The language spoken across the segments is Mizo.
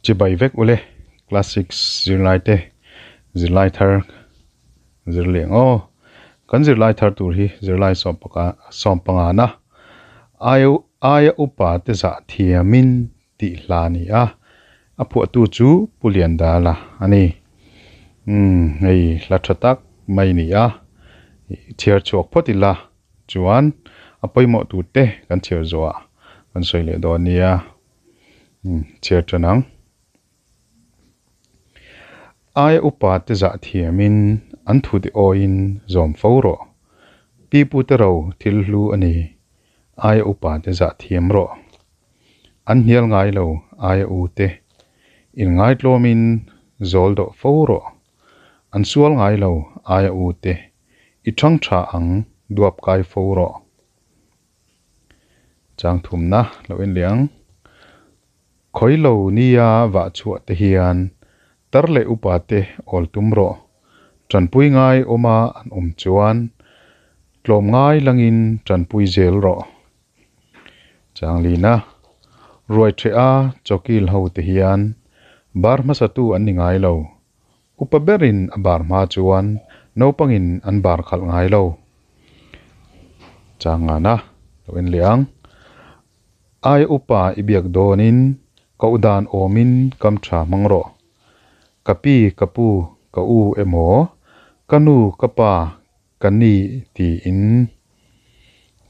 Chibai vek ule class six zirlai te zirlai thar zir leh ang aw kan zirlai thar tur hi zirlai sawm paka sawm panga na aia aia upa te zah thiamin tih hla a ni a a phuahtu chu Pu Liandala a ni umm hei hla tha tak mai a ni a chhiar chhuak phawt ila. Chuan a pawimawh tur te kan chhiar zawh ah kan sawi leh dawn nia umm chhiar tan ang. Aia upa te zah thiam in an thu te awiin zawm fo rawh. Pi pu te ro thil hlu a ni. Aia upa te zah thiam rawh. An hnial ngai lo aia u te. In ngaitlawm in zawl dawh fo rawh. An sual ngai lo aia u te. I thang tha ang, duap kai fo rawh. Chang thumna lo en leh ang. Khawi lo nia vah chhuah te hian tar leh upa te awl tum rawh. Tanpui ngai awma an awm chuan tlawm ngai langin tanpui zel rawh. Chang lina ruai theh a chawkil ho te hian bar hmasatu an ni ngai lo. Upa berin a bar hma chuan naupangin an bar khalh ngai lo. Changana lo en leh ang. Ai upa i biak dawnin koh dan awmin kam tha hmang rawh. Ka pi, ka pu, ka u emaw, ka nu, ka pa, ka ni tiin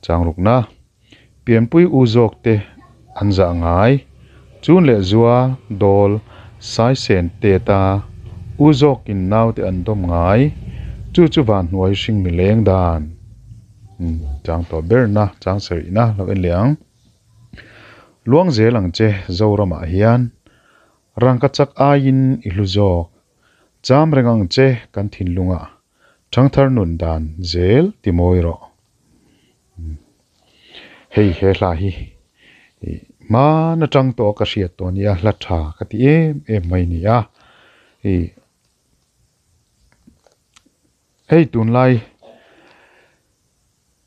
changrukna pianpui u zawk te an zah ngai. Chun leh zua dawl saisen tet a u zawkin naute an dawm ngai. Chu chu van hnuai hring mi leng dan chang tawh berna chang sarihna lo en leh ang. Luang zel ang che Zoramah hian rangka chak aiin i hlu zawk. Cham reng ang che kan thinlungah Thangthar nun dan zel ti mawi rawh. Hei he hla hi hman atang tawh ka hriat tawh nia hla tha ka ti em em mai nia. Hei tunlai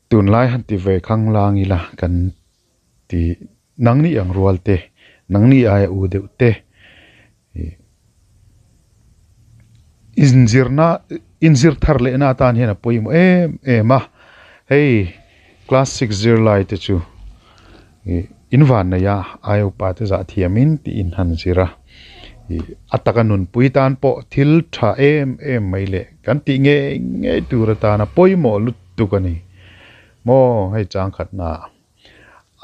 tunlai han ti ve khang lang ila kan ti nangni ang rual te nangni aia u deuh te inzirna inzir thar lehna atan hian a pawimawh em em a hei class six zirlai te chu ih in van nei a aia upa te zah thiamin tih in han zir a ih a taka nunpui tan pawh thil tha em em mai leh kan tih ngei ngei tur atana pawimawh lutuk a ni maw hei chang khatna.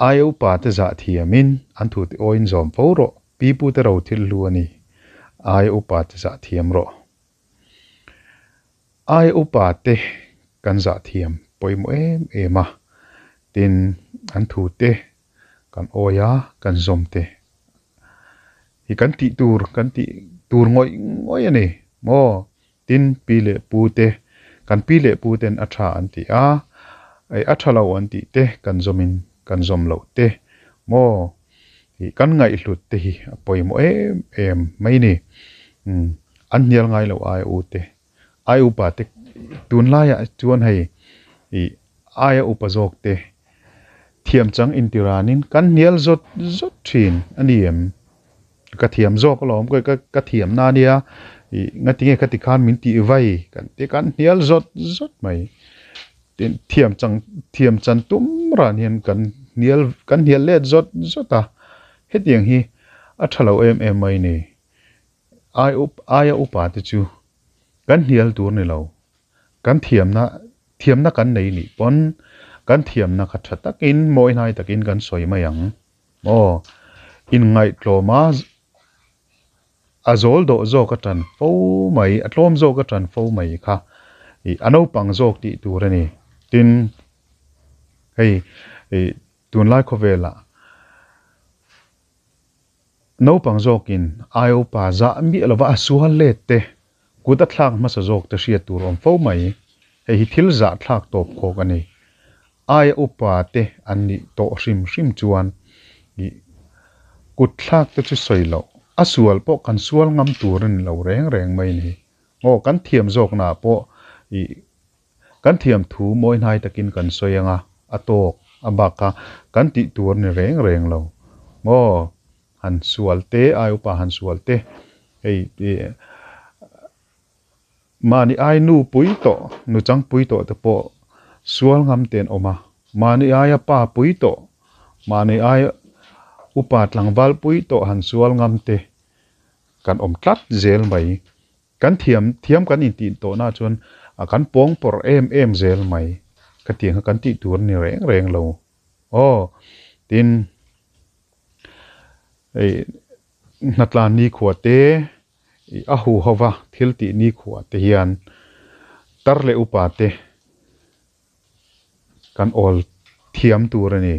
Aia upa te zah thiamin an thu te awiin zawm fo rawh, pi pu te ro thil hlu a ni. Aia upa te zah thiam rawh. Aia upa te kan zah thiam pawimawh em em a, tin an thu te kan awi a, kan zawm te hi kan tih tur kan tih tur ngawih ngawih a ni maw? Tin, pi leh pu te, kan pi leh pu ten a tha an ti a, ei a tha lo an tih te kan zawmin kan zawm loh te maw ih kan ngaihhlut te hi a pawimawh em em mai ni. Umm an hnial ngai lo aia u te, aia upa te tunlaiah chuan hei ih aia upa zawk te thiam chang intiranin kan hnial zawt zawt thin a ni em? Ka thiam zawk alawm ka ka ka thiam na nia ih ngatinge ka ti khan min tih vai kan ti kan hnial zawt zawt mai tin thiam chang thiam chan tum ran hian kan hnial kan hnial let zawt zawt a hetiang hi a tha lo em em mai ni ai up aia upa te chu kan hnial tur ni lo kan thiamna thiamna kan nei nih pawn kan thiamna kha tha takin mawi hnai takin kan sawi mai ang. Aw, inngaihtlawm a, a zawl dawh zawk a tan fo mai, a tlawm zawk a tan fo mai kha ih a naupang zawk tih tur a ni. Tin, hei ih tunlai khawvelah naupang zawkin aia upa zah miah lova a sual let te, kut a thlak hmasa zawk te hriat tur awm fo mai. Hei hi thil zah thlak tawp khawk a ni. Aia upa te an nih tawh hrim hrim chuan ih kut thlak te chu sawi loh, a sual pawh kan sual ngam tur a ni lo reng reng mai ni. Aw kan thiam zawknaah pawh ih kan thiam thu mawi hnai takin kan sawi ang a, a tawk a bak kha kan tih tur a ni reng reng lo. Aw. han sual te, ai upa han sual te, hei mahni ai nu pui tawh, nu chang pui tawh te pawh sual ngam te an awm a, mahni aia pa pui tawh, mahni aia upa tlangval pui tawh han sual ngam te kan awm tlat zel mai. Kan thiam thiam kan intih tawhna chuan kan pawng pawrh em em zel mai. Khatiang kha kan tih tur a ni reng reng lo. Aw, tin, hei hnatlan nikhua te, a huhova thil tih nikhua te hian tar leh upa te kan awl thiam tur a ni.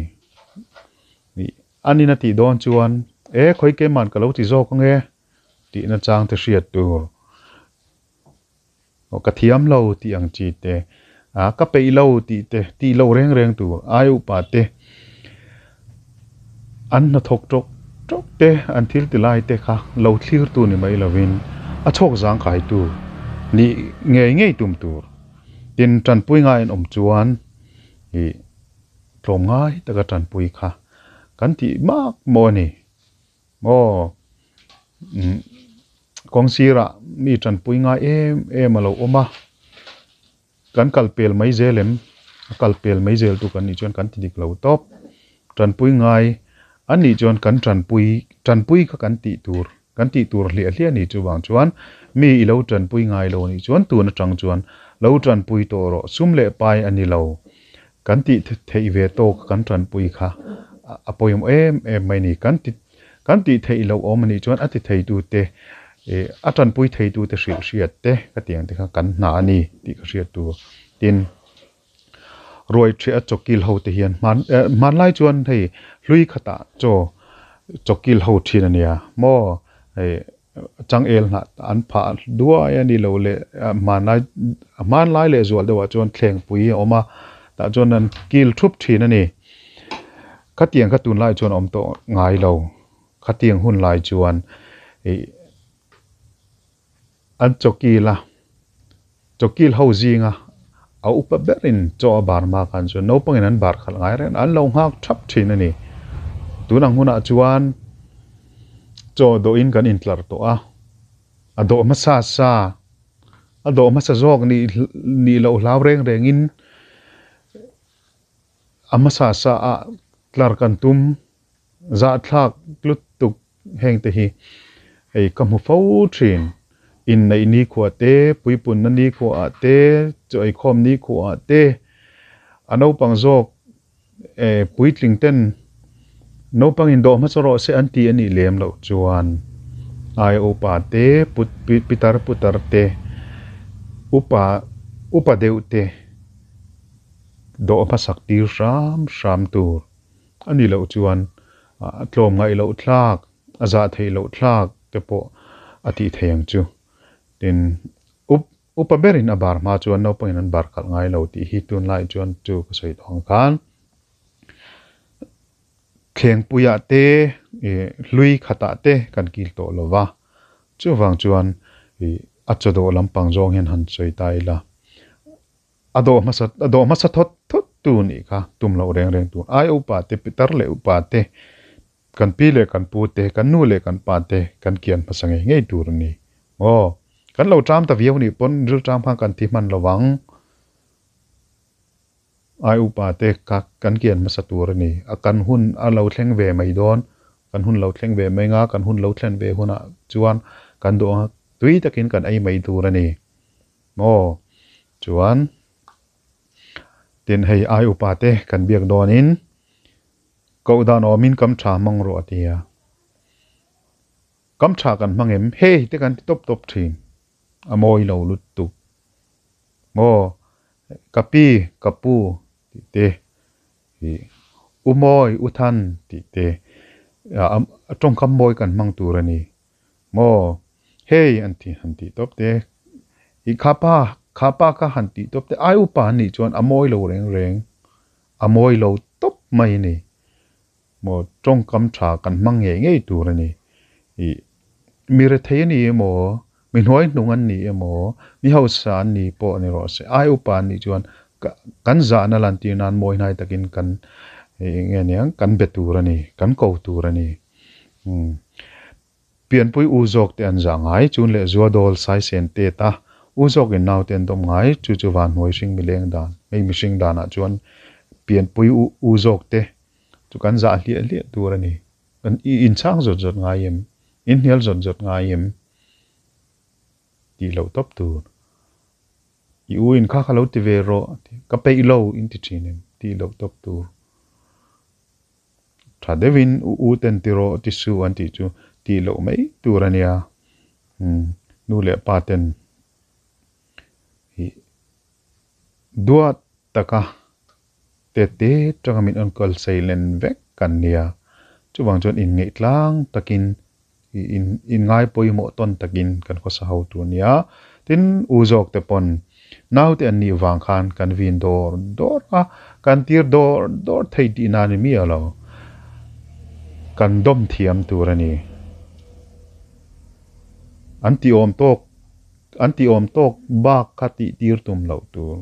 Anin a tih dawn chuan, E, khawi keiman ka lo ti zawk ange tih nachang te hriat tur. Aw ka thiam lo tih ang chi te, a ka peih lo tih te, tih loh reng reng tur ai upa te an hnathawk tawk tawk te, an thil ti lai te kha lo thlir tu ni mai lovin a chhawk zangkai tu nih ngei ngei tum tur. Tin, tanpui ngai an awm chuan ih tlawm ngai taka tanpui kha kan tih mak maw a ni. Aw, umm kawng sirah mi tanpui ngai em em a lo awm a, kan kal pel mai zel em? A kal pel mai zel tu kan nih chuan kan ti dik lo tawp. Tanpui ngai an nih chuan kan tanpui, tanpui kha kan tih tur, kan tih tur hliah hliah a nih chuvang chuan mi i lo tanpui ngai lo a nih chuan tun atang chuan lo tanpui tawh rawh, sum leh pai a ni lo. Kan tih theih ve tawk kan tanpui kha a pawimawh em em mai a ni. Kan ti kan tih theih loh awm a nih chuan a ti theitute ih a tanpui theitute hrilh hriat te ka tih ang te kha kan hna a ni tih ka hriat tur. Tin, ruai ṭhiah a chawkil ho te hian hman eh hmanlai chuan hei hlui khatah chaw chawkil ho ṭhin a nia maw hei Changel hnah an phah duai a ni lo le hmanlai hmanlai leh zual deuhah chuan thlengpui a awm a tah chuan an kil thup thin a ni. Khatiang kha tunlai chuan a awm tawh ngai lo khatiang hun lai chuan ih an chawkil a chawkil ho zinga a upa berin chaw a bar hma khan chuan naupangin an bar khalh ngai reng an lo nghak thap thin a ni. Tun ang hunah chuan chaw dawhin kan intlar tawh a, a dawh hmasa sa, a dawh hmasa zawk nih nih loh hlau reng rengin a hmasa sa ah tlar kan tum zahthlak lutuk Heng te hi hei ka hmu fo thin. Inneih nikhua te, puipunna nikhua ah te, chaw eikhawm nikhua ah te, a naupang zawk eh puitling ten naupang in dawh hmasa rawh se an ti a nih lem loh chuan ai upa te, put pitar putar te, upa upa deuh te dawh hmasak tir hram hram tur. A nih loh chuan a tlawm ngaih loh thlak, a zah theih loh thlak te pawh a tih thei ang chu. Tin, up upa berin a bar hma chuan naupangin an bar khalh ngai lo tih hi tunlai chuan chu ka sawi tawh ang khan. Thlengpuiah te, ih hlui khatah te kan kil tawh lo va, chuvang chuan ih a chawdawh lampang zawng hian han sawi ta ila. A dawh hmasa a dawh hmasa thawt thawt tu nih kha tum loh reng reng tur. Ai upa te, pitar leh upa te, kan pi leh kan pu te, kan nu leh kan pa te kan kian hmasa ngei ngei tur a ni. Aw, kan lo ṭam ta viau nih pawn rilṭam khan kan thi hman lo vang. Ai upa te kha kan kian hmasa tur a ni. A kan hun a lo thleng ve mai dawn, kan hun lo thleng ve mai nga, kan hun lo thlen ve hunah chuan kan duh anga tui takin kan ei mai tur a ni. Maw? Chuan tin hei ai upa te kan biak dawnin koh dan awmin kam tha hmang rawh a ti a. Kam tha kan hmang em? Hei te kan ti tawp tawp thin. A mawi lo lutuk. Maw? Ka pi, ka pu tih te ih u mawi, u than tih te a tawngkam mawi kan hmang tur a ni. Maw? Hei an ti han tih tawp te. I kha pa, kha pa kha han tih tawp te. Ai upa an nih chuan a mawi lo reng reng. A mawi lo tawp mai a ni. Maw tawngkam tha kan hmang ngei ngei tur a ni. I mi rethei a ni emaw, mi hnuai hnung an ni emaw, mi hausa an ni pawh ni rawh se. Ai upa an nih chuan kan zahna lantir nan mawi hnai takin kan eng nge niang kan be tur a ni, kan ko tur a ni. Umm. Pianpui u zawk te an zah ngai, chun leh zua dawl sai sen tet a, u zawk in nau te an dawm ngai, chu chu van hnuai hring mileng dan, hei mihring danah chuan pianpui u u zawk te chu kan zah hliah hliah tur a ni. Kan i inchhang zawt zawt ngai em? Inhnial zawt zawt ngai em? Tih loh tawp tur. I u in kha kha lo ti ve rawh, ka peih lo in ti thin em? Tih loh tawp tur. Tha deuhin u u ten ti rawh ti su an tih chu tih loh mai tur a nia. Umm nu leh pa ten ih duat taka te te tanga min enkawl sei len vek kan nia. Chuvang chuan inngeih tlang takin ih in inngai pawimawh tawn takin kan khawsa ho tur a nia. Tin u zawk te pawn naute an nih vang khan kan vin dawr dawr a, kan tir dawr dawr thei tih na ni miah lo. Kan dawm thiam tur a ni. An tih awm tawk an tih awm tawk bak kha tih tir tum loh tur.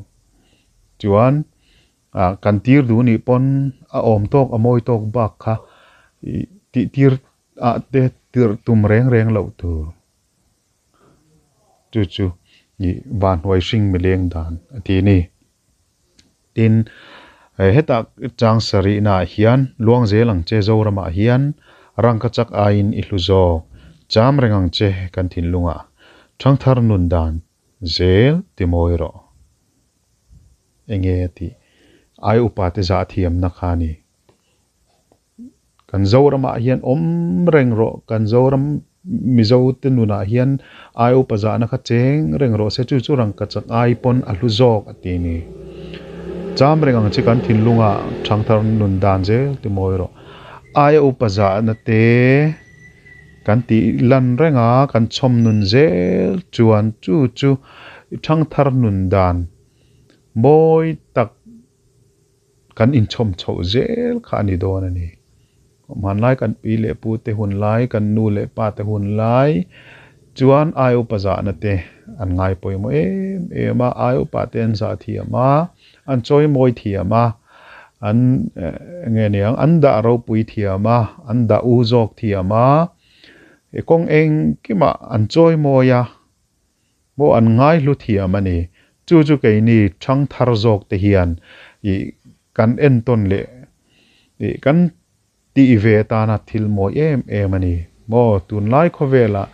Chuan ah kan tir duh nih pawn a awm tawk a mawi tawk bak kha ih tih tir ah te tirh tum reng reng loh tur. Chu chu ih vanhnuai hring mileng dan a ti a ni. Tin, hetah chang sarihnaah hian luang zel ang che Zoramah hian rangka chak aiin i hlu zawk cham reng ang che kan thinlungah thangthar nun dan zel ti mawi rawh. Enge a tih? Ai upa te zah thiamna kha a ni. Kan Zoramah hian awm reng rawh, kan Zoram Mizo te nunah hian ai upa zahna kha cheng reng rawh se, chu chu rangkachak ai pawn a hlu zawk a ti ni. Cham reng ang chi kan thinlunga thangthar nun dan zel ti mawi rawh. Aia upa zahna te kan tih lan reng a, kan chhawm nun zel chuan chu chu thangthar nun dan mawi tak Kan inchhawm chhoh zel kha a ni dawn a ni. Hmanlai kan pi leh pu te hun lai, kan nu leh pa te hun lai chuan ai upa zahna te an ngai pawimawh em em a, ai upa te an zah thiam a, an chawimawi thiam a, an eng nge niang, an dah ropui thiam a, an dah u zawk thiam a, kawng engkimah an chawimawi a. Maw an ngaihlu thiam a ni. Chu chu keini thang thar zawk te hian ih kan entawn leh ih kan tih ve atana thil mawi em em a ni. Maw tunlai khawvelah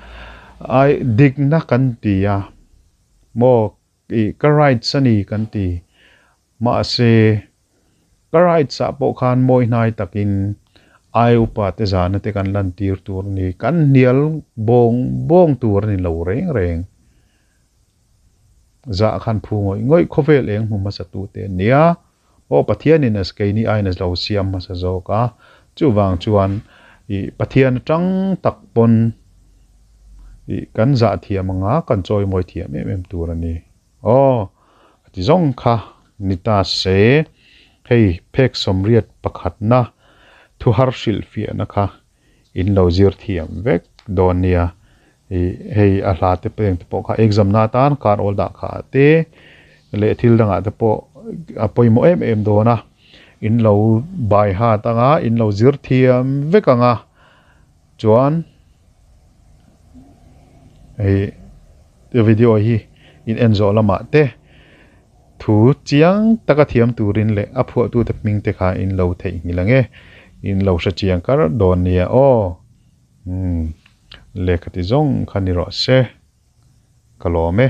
ai dikna kan ti a, maw ih ka rights a ni kan ti. Mahse Ka rights ah pawh khan mawi hnai takin ai upa te zahna te kan lantir tur a ni. Kan hnial bawng bawng tur a ni lo reng reng. Zah khan phu ngawih ngawih khawvel eng hmu hmasa tu te an nia. Aw Pathianin a keini aiin a lo siam hmasa zawk a. Chuvang chuan ih Pathian atang tak pawn ih kan zah thiam anga kan chawimawi thiam em em tur a ni. Aw, a ti zawng kha ni ta se, hei phek sawmriat pakhatna thu har hrilh fiahna kha in lo zir thiam vek dawn nia. Ih hei a hla te peng te pawh kha exam na atan kar awl dah kha ah te leh thil dangah te pawh a pawimawh em em dawn a, in lo bai hat anga in lo zir thiam vek ang a chuan hei video hi in en zawh lamah te thu chiang taka thiam turin leh a phuahtute hming te kha in lo theihnghilh ang e in lo hre chiang kar dawn nia aw umm lehkha ti zawng kha ni rawh se ka lawm e.